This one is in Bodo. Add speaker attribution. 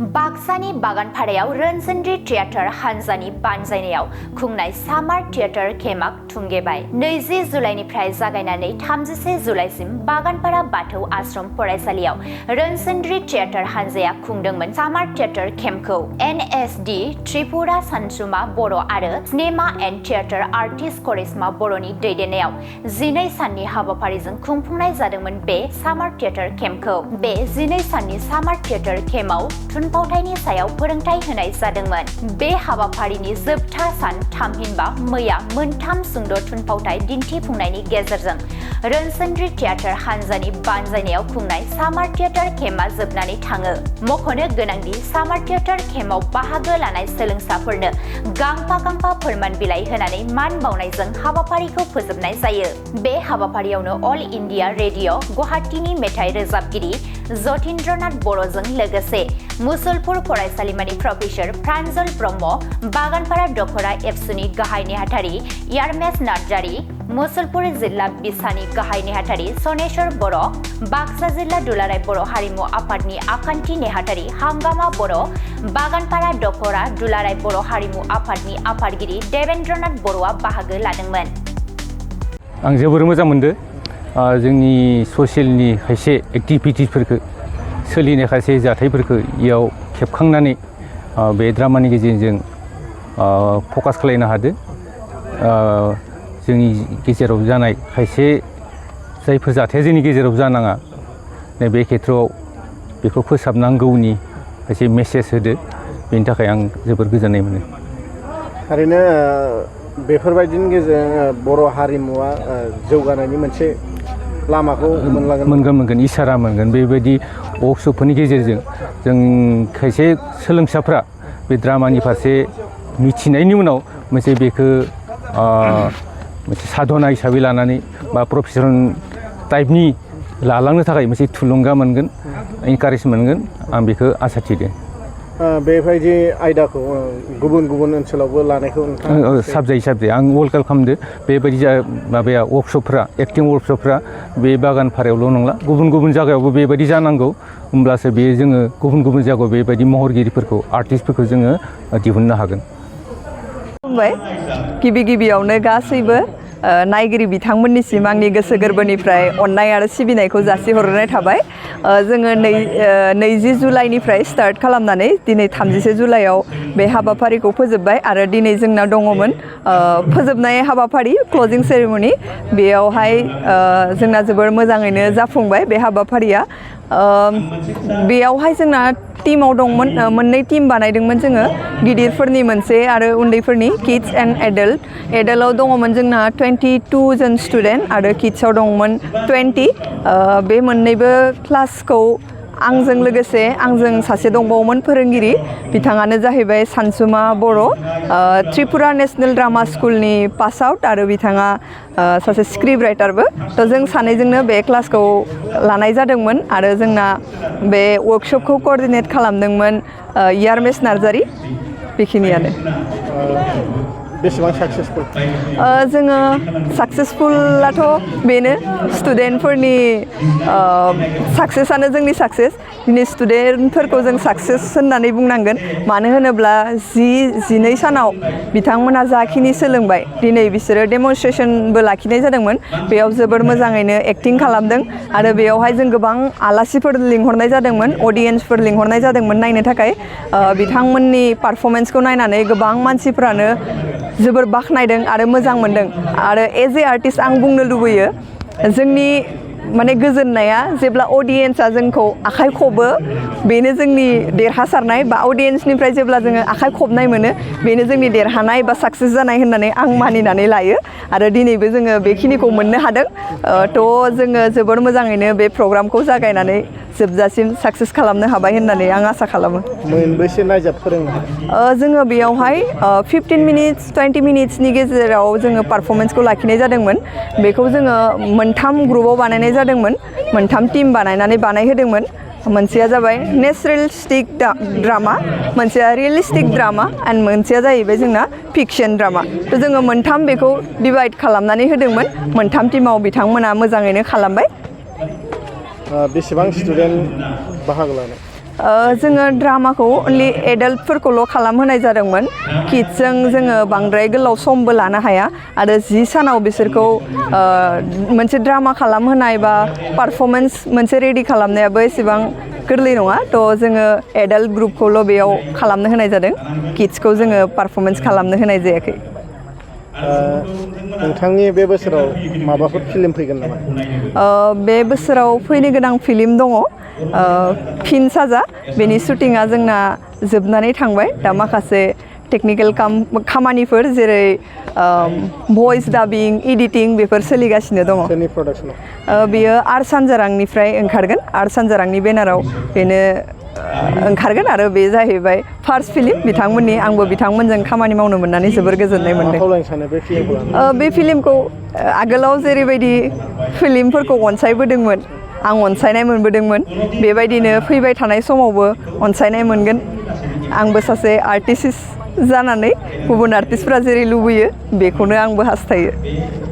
Speaker 1: बाक्सानि बागानपारायाव रोनसोन्द्रि थियेटार हानजानि बानजायनायाव खुंनाय सामार थियेटार केम्पआ थुंगेबाय। 20 जुलाइनिफ्राय जागायनानै 31 जुलाइसिम बागानपारा बाथौ आश्रम फरायसालियाव रोनसोन्द्रि थियेटार हानजाया खुंदोंमोन सामार थियेटार केम्पखौ। NSD त्रिपुरा सानसुमा बर' आरो सिनेमा एन्ड थियेटार आर्टिस्ट करिश्मा बर'नि दैदेननायाव 12 साननि हाबाफारिजों खुंफुंनाय जादोंमोन बे सामार थियेटार केम्पखौ। बे 12 साननि सामार थियेटार केम्पआव थुनफावथायनि सायाव फोरोंथाय होनाय जादोंमोन। बे हाबाफारिनि जोबथा सान थामहिनबा मैया मोनथाम सुंद' थुनफावथाय दिन्थिफुंनायनि गेजेरजों रोनसोन्द्रि थियेटार हानजानि बानजायनायाव खुंनाय सामार थियेटार केम्पआ जोबनानै थाङो। मख'नो गोनांदि सामार थियेटार केम्पआव बाहागो लानाय सोलोंसाफोरनो गांफा फोरमान बिलाइ होनानै मान बावनायजों हाबाफारिखौ फोजोबनाय जायो। बे हाबाफारियावनो अल इन्डिया रेडिअ' गुवाहाटीनि मेथाइ रोजाबगिरि जतीन्द्रनाथ बर'जों लोगोसे मुसलपुर फरायसालिमानि प्रफेसर प्रान्जल ब्रह्म, बागानपारा दख'रा एबसुनि गाहाय नेहाथारि यारमेस नार्जारी, मुसलपुर जिल्ला बिसानि गाहाय नेहाथारि सनेश्वर बर', बाक्सा जिल्ला दुलाराय बर' हारिमु आफादनि आखान्थि नेहाथारि हांगामा बर', बागानपारा दख'रा दुलाराय बर' हारिमु आफादनि आफादगिरि देवेन्द्रनाथ बर'आ बाहागो लादोंमोन।
Speaker 2: आं जोबोर मोजां मोनदों जोंनि ससियेलनि खायसे एक्टिभिटिसफोरखौ सोलिनाय खायसे जाथायफोरखौ इयाव खेबखांनानै बे ड्रामानि गेजेरजों फकास खालामनो हादों। जोंनि गेजेराव जानाय खायसे जायफोर जाथाया जोंनि गेजेराव जानाङा बे खेथ्रआव बेखौ फोसाबनांगौनि खायसे मेसेज होदो। बेनि थाखाय आं जोबोर गोजोननाय मोनो।
Speaker 3: थारैनो बेफोरबायदिनि गेजेरजों बर' हारिमुवा जौगानायनि मोनसे लामाखौ मोनगोन
Speaker 2: इसारा मोनगोन। बेबायदि वर्कशपफोरनि गेजेरजों जों खायसे सोलोंसाफ्रा बे ड्रामानि फारसे मिथिनायनि उनाव मोनसे बेखौ मोनसे साधना हिसाबै लानानै बा प्रफेसनेल टाइपनि लालांनो थाखाय मोनसे थुलुंगा मोनगोन, इनकारेज मोनगोन, आं बेखौ आसा थिदों।
Speaker 3: बेबायदि आयदाखौ गुबुन ओनसोलावबो लानायखौ
Speaker 2: साबजायो आं वेलकाम खालामदो। बेबायदि माबाया वर्कशपफ्रा, एक्टिं वर्कशपफ्रा बे बागानपारायावल' नंला, गुबुन जायगायावबो बेबायदि जानांगौ। होमब्लासो बे जोङो गुबुन जायगायाव बेबायदि महरगिरिफोरखौ, आर्टिस्टफोरखौ जोङो दिहुननो हागोन।
Speaker 4: गिबियावनो गासैबो नायगिरि बिथांमोननिसिम आंनि गोसो गोरबोनिफ्राय अननाय आरो सिबिनायखौ जासिहरनाय थाबाय। जोङो 20 जुलाइनिफ्राय स्टार्ट खालामनानै दिनै 31 जुलाइआव बे हाबाफारिखौ फोजोबबाय आरो दिनै जोंना दङमोन फोजोबनाय हाबाफारि, क्लजिं सेरेमनि। बेयावहाय जोंना जोबोर मोजाङैनो जाफुंबाय बे हाबाफारिया। बेयावहाय जोंना टीमाव दंमोन, मोननै टीम बानायदोंमोन जोङो, गिदिरफोरनि मोनसे आरो उन्दैफोरनि, किड्स एन्ड एडल्ट। एडल्टआव दङमोन जोंना 22 जन स्टुडेन्ट आरो किड्सआव दंमोन 20। बे मोननैबो क्लासखौ आंजों सासे दंबावोमोन फोरोंगिरि, बिथाङानो जाहैबाय सानसुमा बर', त्रिपुरा नेसनेल ड्रामा स्कुलनि पास आउट आरो बिथाङा सासे स्क्रिप्ट राइटारबो। थ' जों सानैजोंनो बे क्लासखौ लानाय जादोंमोन आरो जोंना बे वर्कशपखौ कअर्डिनेट खालामदोंमोन यारमेस नार्जारी। बेखिनियानो।
Speaker 3: बेसेबां साक्सेसफुल?
Speaker 4: जोङो साक्सेसफुलाथ' बेनो स्टुडेन्टफोरनि साक्सेसआनो जोंनि साक्सेस। दिनै स्टुडेन्टफोरखौ जों साक्सेस होननानै बुंनांगोन, मानो होनोब्ला 12 सानाव बिथांमोनहा जाखिनि सोलोंबाय, दिनै बिसोरो डेमनस्ट्रेसनबो लाखिनाय जादोंमोन। बेयाव जोबोर मोजाङैनो एक्टिं खालामदों आरो बेयावहाय जों गोबां आलासिफोर लिंहरनाय जादोंमोन, अडियेन्सफोर लिंहरनाय जादोंमोन नायनो थाखाय। बिथांमोननि पारफरमेन्सखौ नायनानै गोबां मानसिफ्रानो जोबोर बाख्नायदों आरो मोजां मोनदों। आरो एज ए आर्टिस्ट आं बुंनो लुबैयो, जोंनि माने गोजोननाया जेब्ला अडियेन्सआ जोंखौ आखाइ खबो, बेनो जोंनि देरहासारनाय, बा अडियेन्सनिफ्राय जेब्ला जोङो आखाइ खबनाय मोनो, बेनो जोंनि देरहानाय बा साक्सेस जानाय होननानै आं मानिनानै लायो। आरो दिनैबो जोङो बेखिनिखौ मोननो हादों। थ' जोङो जोबोर मोजाङैनो बे प्रग्रामखौ जागायनानै जोबजासिम साक्सेस खालामनो हाबाय होननानै आं आसा खालामो।
Speaker 3: मोनबेसे नायजाब फोरोंनो?
Speaker 4: जोङो बेयावहाय 15 मिनिट्स 20 मिनिट्सनि गेजेराव जोङो पारफरमेन्सखौ लाखिनाय जादोंमोन। बेखौ जोङो मोनथाम ग्रुपाव बानायनाय जादोंमोन, मोनथाम टीम बानायहोदोंमोन। मोनसेया जाबाय नेचुरेलिस्टिक ड्रामा, मोनसेया रियेलिस्टिक ड्रामा, एन्ड मोनसेया जाहैबाय जोंना फिक्सन ड्रामा। थ' जोङो मोनथाम बेखौ डिभाइड खालामनानै होदोंमोन। मोनथाम टीमाव बिथांमोना मोजाङैनो खालामबाय।
Speaker 3: बेसेबां स्टुडेन्ट बाहागो लानाय?
Speaker 4: जोङो ड्रामाखौ अनलि एडाल्टफोरखौल' खालामहोनाय जादोंमोन किड्सजों जोङो बांद्राय गोलाव समबो लानो हाया आरो 10 सानाव बिसोरखौ मोनसे ड्रामा खालामहोनाय बा पारफरमेन्स मोनसे रेडि खालामनायाबो एसेबां गोरलै नङा थ' जोङो एडाल्ट ग्रुपखौल' बेयाव खालामनो होनाय जादों किड्सखौ जोङो पारफरमेन्स खालामनो होनाय जायाखै
Speaker 3: नोंथांनि बे बोसोराव माबाफोर फिल्म फैगोन नामा
Speaker 4: बे बोसोराव फैनो गोनां फिल्म दङ फिन साजा बेनि शुटिंआ जोंना जोबनानै थांबाय दा माखासे टेकनिकेल खामानिफोर जेरै भइस डाबिं एडिटिं बेफोर सोलिगासिनो दङ
Speaker 3: सोरनि प्रडाक्सनाव
Speaker 4: बेयो आर सानजारांनिफ्राय ओंखारगोन आर सानजारांनि बेनाराव बेनो ओंखारगोन आरो बे जाहैबाय फार्स्ट फिल्म बिथांमोननि आंबो बिथांमोनजों खामानि मावनो मोननानै जोबोर गोजोननाय मोनदों
Speaker 3: खावलायनो सानो बे फिल्मखौ
Speaker 4: बे फिल्मखौ आगोलाव जेरैबायदि फिल्मफोरखौ अनसायबोदोंमोन आं अनसायनाय मोनबोदोंमोन बेबायदिनो फैबाय थानाय समावबो अनसायनाय मोनगोन आंबो सासे आर्टिस्ट जानानै गुबुन आर्टिस्टफ्रा जेरै लुबैयो बेखौनो आंबो हास्थायो